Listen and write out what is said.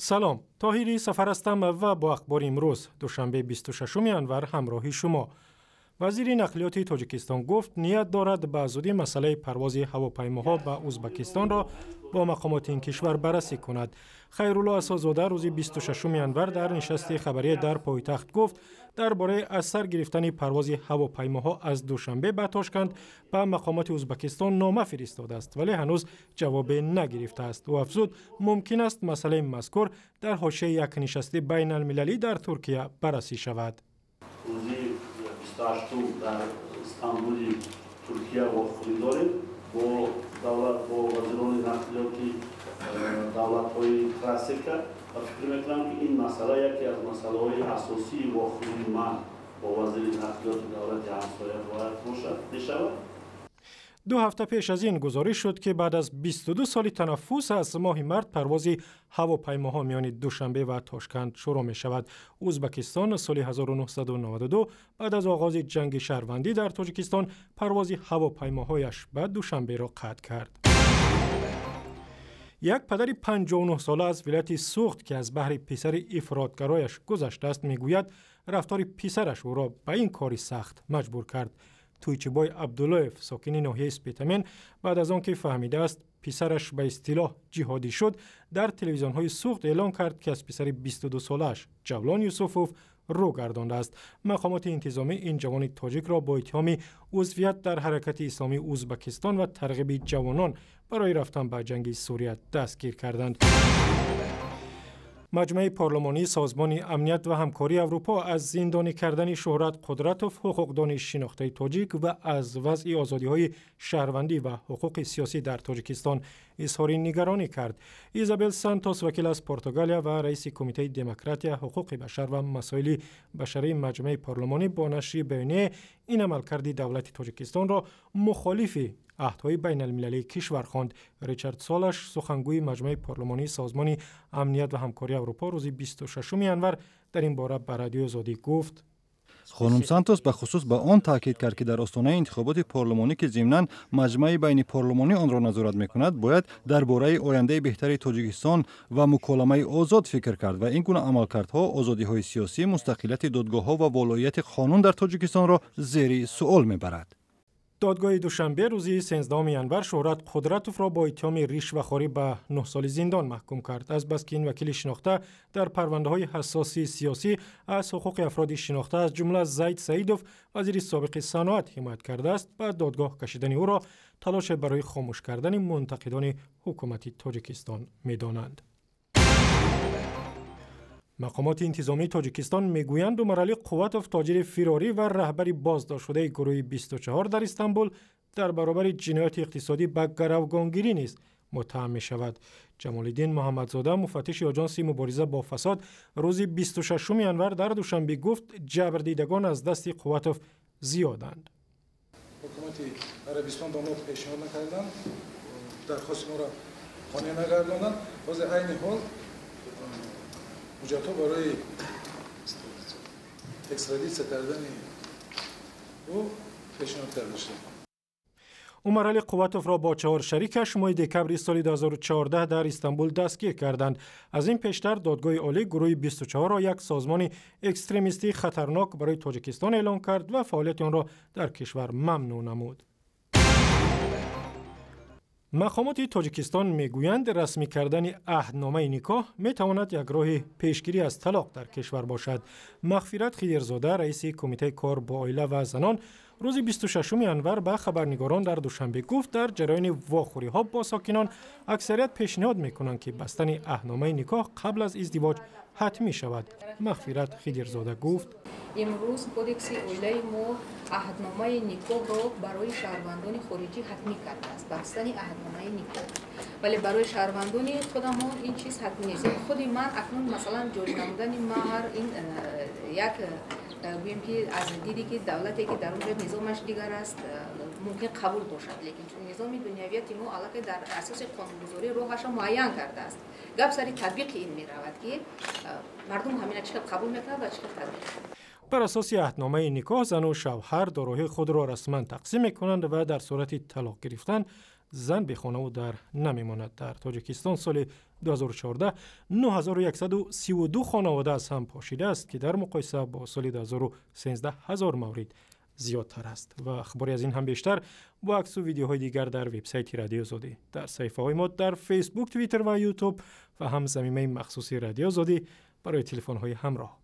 Салом, Тоҳири Сафар ҳастам ва бо ахбори имрӯз, душанбе, 26 январ, ҳамроҳи шумо. Вазири нақлиёти Тоҷикистон гуфт, ният дорад ба зудӣ масъалаи парвози ҳавопаймоҳо ба Узбакистонро бо мақомоти ин кишвар баррасӣ кунад. Хайрулло Асозода рӯзи 26 январ дар нишасти хабарӣ дар пойтахт гуфт, дар бораи аз сар гирифтани парвози ҳавопаймоҳо аз Душанбе ба Тошканд ба мақомоти Узбакистон нома фиристодааст, вале ҳанӯз ҷавобе нагирифтааст. Ӯ афзуд, мумкин аст масъалаи мазкур дар ҳошияи як нишасти байналмилалӣ дар Туркия баррасӣ шавад. Рӯзи 28 дар Стамбули Туркия вохӯрӣ дорем бо давлат, бо вазирони нақлиёти давлатҳои ТРАСЕКА ва фикр мекунам, ки ин масъала яке аз масъалаҳои асосии вохӯрии ман бо вазири нақлиёти давлати ҳамсоя бояд бошад, мешавад. 2 ҳафта пеш аз ин гузориш шуд, ки баъд аз 22 соли танаффус аз моҳи март парвози ҳавопаймоҳо миёни Душанбе ва Тошканд шурӯъ мешавад. Узбакистон соли 1992 баъд аз оғози ҷанги шаҳрвандӣ дар Тоҷикистон парвози ҳавопаймоҳояш ба Душанберо қатъ кард. Як падари 59 сола аз вилояти Суғд, ки аз баҳри писари ифротгарояш гузаштааст, мегӯяд, рафтори писараш ӯро ба ин кори сахт маҷбур кард. Туйчибой Абдуллоев, сокини ноҳияи Спитамен, баъд аз он ки фаҳмидааст, писараш ба истилоҳ ҷиҳодӣ шуд, дар телевизионҳои Суғд эълон кард, ки аз писари 22-солааш Ҷавлон Юсуфов рӯ гардондааст. Мақомоти интизомӣ ин ҷавони тоҷикро бо иттиҳоми узвият дар Ҳаракати исломии Узбакистон ва тарғиби ҷавонон барои рафтан ба ҷанги Сурия дастгир карданд. Маҷмӯаи парлумонии Созмони амният ва ҳамкории Аврупо аз зиндонӣ кардани Шӯҳрат Қудратов, ҳуқуқдони шинохтаи тоҷик, ва аз вазъи озодиҳои шаҳрвандӣ ва ҳуқуқи сиёсӣ дар Тоҷикистон изҳори нигаронӣ кард. Изабел Сантос, вакил аз Португалия ва раиси Кумитаи демократия, ҳуқуқи башар ва масоили башарии маҷмӯаи парлумонӣ, бо нашри баёние ин амалкарди давлати Тоҷикистонро мухолифи аҳдҳои байналмилалии кишвар хонд. Ричард Солаш, сухангӯи маҷмӯаи парлумонии Созмони амният ва ҳамкории Аврупо, рӯзи 26 январ дар ин бора ба Радиои Озодӣ гуфт: Хонум Сантос бахусус ба он таъкид кард, ки дар остонаи интихоботи парлумонӣ, ки зимнан маҷмӯаи байнипарлумонӣ онро назорат мекунад, бояд дар бораи ояндаи беҳтари Тоҷикистон ва муколамаи озод фикр кард ва ин гуна амалкардҳо озодиҳои сиёсӣ, мустақилияти додгоҳҳо ва волоияти қонун дар Тоҷикистонро зери суол мебарад. Додгоҳи Душанбе рӯзи 13 январ Шӯҳрат Қудратовро бо иттиҳоми ришвахорӣ ба 9 соли зиндон маҳкум кард. Азбаски ин вакили шинохта дар парвандаҳои ҳассоси сиёсӣ аз ҳуқуқи афроди шинохта, аз ҷумла Зайд Саидов, вазири собиқи саноат, ҳимоят кардааст, ба додгоҳ кашидани ӯро талоше барои хомӯш кардани мунтақидони ҳукумати Тоҷикистон медонанд. Мақомоти интизомии Тоҷикистон мегӯянд, Умаралӣ Қувватов, тоҷири фирорӣ ва раҳбари боздоштшудаи гурӯҳи 24 дар Истанбул, дар баробари ҷинояти иқтисодӣ ба гаравгонгирӣ низ муттаҳам мешавад. Ҷамолиддин Муҳаммадзода, муфаттиши Оҷонси мубориза бо фасод, рӯзи 26 январ дар Душанбе гуфт, ҷабрдидагон аз дасти Қувватов зиёданд. Ҳукумати Арабистон ба мо пешниҳод накарданд, дархости моро қонеъ нагардонанд. Ҳозир айни ҳол ҳуҷҷатҳо барои экстрадитсия кардани ӯ пешниҳод карда шуда. Умаралӣ Қувватовро бо чаҳор шарикаш моҳи декабри соли 2014 дар Истанбул дастгир карданд. Аз ин пештар Додгоҳи олӣ гурӯҳи 24-ро як созмони экстремистии хатарнок барои Тоҷикистон эълон кард ва фаъолияти онро дар кишвар мамнӯъ намуд. Мақомоти Тоҷикистон мегӯянд, расмӣ кардани аҳдномаи никоҳ метавонад як роҳи пешгирӣ аз талоқ дар кишвар бошад. Мағфират Хидирзода, раиси Кумитаи кор бо оила ва занон, рӯзи 26 январ ба хабарнигорон дар Душанбе гуфт, дар ҷараёни вохӯриҳо бо сокинон аксарият пешниҳод мекунанд, ки бастани аҳдномаи никоҳ қабл аз издивоҷ ҳатмӣ шавад. Мағфират Хидирзода гуфт: Имрӯз Кодекси оилаи мо аҳдномаи никоҳро барои шаҳрвандони хориҷӣ ҳатмӣ кардааст, бастани аҳдномаи никоҳ, вале барои шаҳрвандони худамон ин чиз ҳатмӣ нест. Худи ман акнун, масалан, ҷорӣ намудани маҳр ин як гӯем, ки аз диде ки давлате, ки дар он ҷо низомаш дигар аст, мумкин қабул бошад, лекин чун низоми дунявияти мо аллакай дар асоси қонунгузорӣ роҳашро муайян кардааст, гап сари татбиқи ин меравад, ки мардум ҳамина чӣ хел қабул мекунад ва чӣ хел татбиқ. Бар асоси аҳдномаи никоҳ зану шавҳар дороҳии худро расман тақсим мекунанд ва дар сурати талоқ гирифтан Зан бехонаву дар намемонад. Дар Тоҷикистон соли 2014 9132 хонавода аз ҳам пошидааст, ки дар муқоиса бо соли 2013 ҳазор маврид зиёдтар аст. Ва ахбори аз ин ҳам бештар бо аксу видеоҳои дигар дар вебсайти Радиои Озодӣ, дар саҳифаҳои мо дар Фейсбук, Твиттер ва Ютуб ва ҳам замимаи махсуси Радиои Озодӣ барои телефонҳои ҳамроҳ.